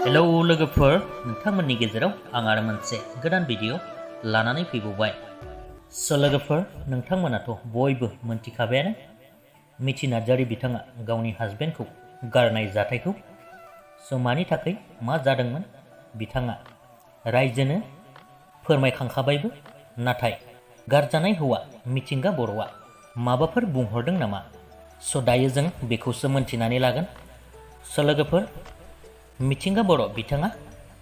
Hello लोगोफोर, नोंथांमोननि गेजेराव आं आरो मोनसे गोदान भिडिअ लानानै फैबावबाय। लोगोफोर, नोंथांमोनाथ' बयबो मोनथिखाबायानो मिथि नार्जारी बिथाङा गावनि हासबेन्डखौ गारनाय जाथायखौ। मानि थाखाय मा जादोंमोन बिथाङा रायजोनो फोरमायखांखाबायबो, नाथाय गारजानाय हौवा मिथिंगा बर'आ माबाफोर बुंहरदों नामा? दायो जों बेखौसो मोनथिनानै लागोन। लोगोफोर, मिथिंगा बर' बिथाङा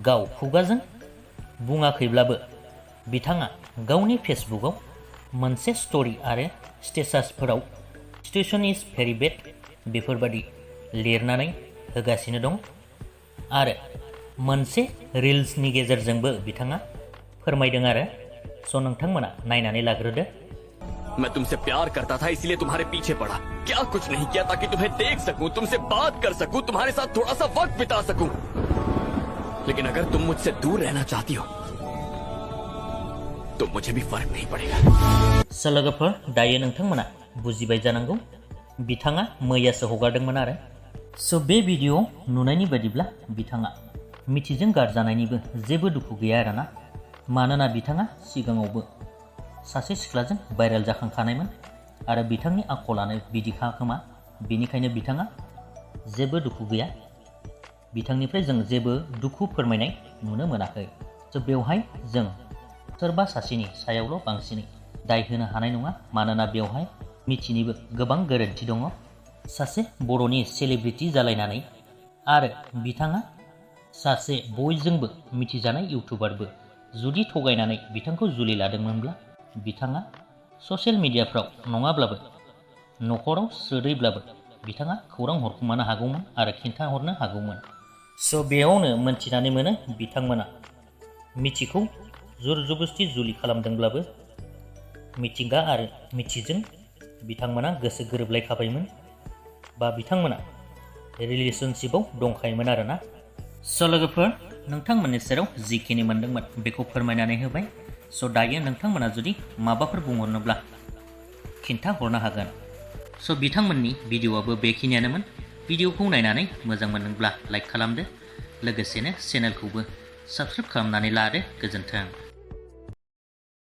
गाव खुगाजों बुङाखैब्लाबो बिथाङा गावनि फेसबुकआव मोनसे स्ट'री आरो स्टेटासफोराव सिचुएशन इज भेरि बेड बेफोरबादि लिरनानै होगासिनो दं आरो मोनसे रिल्सनि गेजेरजोंबो बिथाङा फोरमायदों आरो। नोंथांमोना नायनानै लाग्रोदो। मैं तुमसे प्यार करता था इसलिए तुम्हारे पीछे पड़ा, क्या कुछ नहीं किया ताकि तुम्हें देख सकूं, तुमसे बात कर सकूं, तुम्हारे साथ थोड़ा सा वक्त बिता सकूं। लेकिन अगर तुम मुझसे दूर रहना चाहती हो तो मुझे भी फर्क नहीं पड़ेगा। लोगोफोर, दायो नोंथांमोना बुजिबाय जानांगौ बिथाङा मैयासो हगारदोंमोन आरो। बे भिडिअ नुनायनि बादिब्ला बिथाङा मिथिजों गारजानायनिबो जेबो दुखु गैया आरोना। मानोना बिथाङा सिगाङावबो सासे सिख्लाजों भाइरेल जाखांखानायमोन आरो बिथांनि आखलानो बिदिखा खोमा, बेनिखायनो बिथाङा जेबो दुखु गैया। बिथांनिफ्राय जों जेबो दुखु फोरमायनाय नुनो मोनाखै। बेवहाय जों सोरबा सासेनि सायावल' बांसिनै दाय होनो हानाय नङा, मानोना बेवहाय मिथिनिबो गोबां गोरोन्थि दङ। सासे बर'नि सेलिब्रिटि जालायनानै आरो बिथाङा सासे बयजोंबो मिथिजानाय इउटुबारबो जुदि थगायनानै बिथांखौ जुलि लादोंमोनब्ला बिथाङा ससियेल मिडियाफ्राव नङाब्लाबो न'खराव सोरैब्लाबो बिथाङा खौरां हरखुमानो हागौमोन आरो खिन्थाहरनो हागौमोन। बेयावनो मोनथिनानै मोनो बिथांमोना मिथिखौ जुर जबस्ति जुलि खालामदोंब्लाबो मिथिंगा आरो मिथिजों बिथांमोना गोसो गोरोबलायखाबायमोन बा बिथांमोना रिलेशनशिपआव दंखायोमोन आरोना। लोगोफोर, नोंथांमोननि सेराव जिखिनि मोनदोंमोन बेखौ फोरमायनानै होबाय। दायो नोंथांमोना जुदि माबाफोर बुंहरनोब्ला खिन्थाहरनो हागोन। बिथांमोननि भिडिअआबो बेखिनियानोमोन। भिडिअखौ नायनानै मोजां मोनदोंब्ला लाइक खालामदो, लोगोसेनो चेनेलखौबो साबस्क्राइब खालामनानै लादो। गोजोन्थों।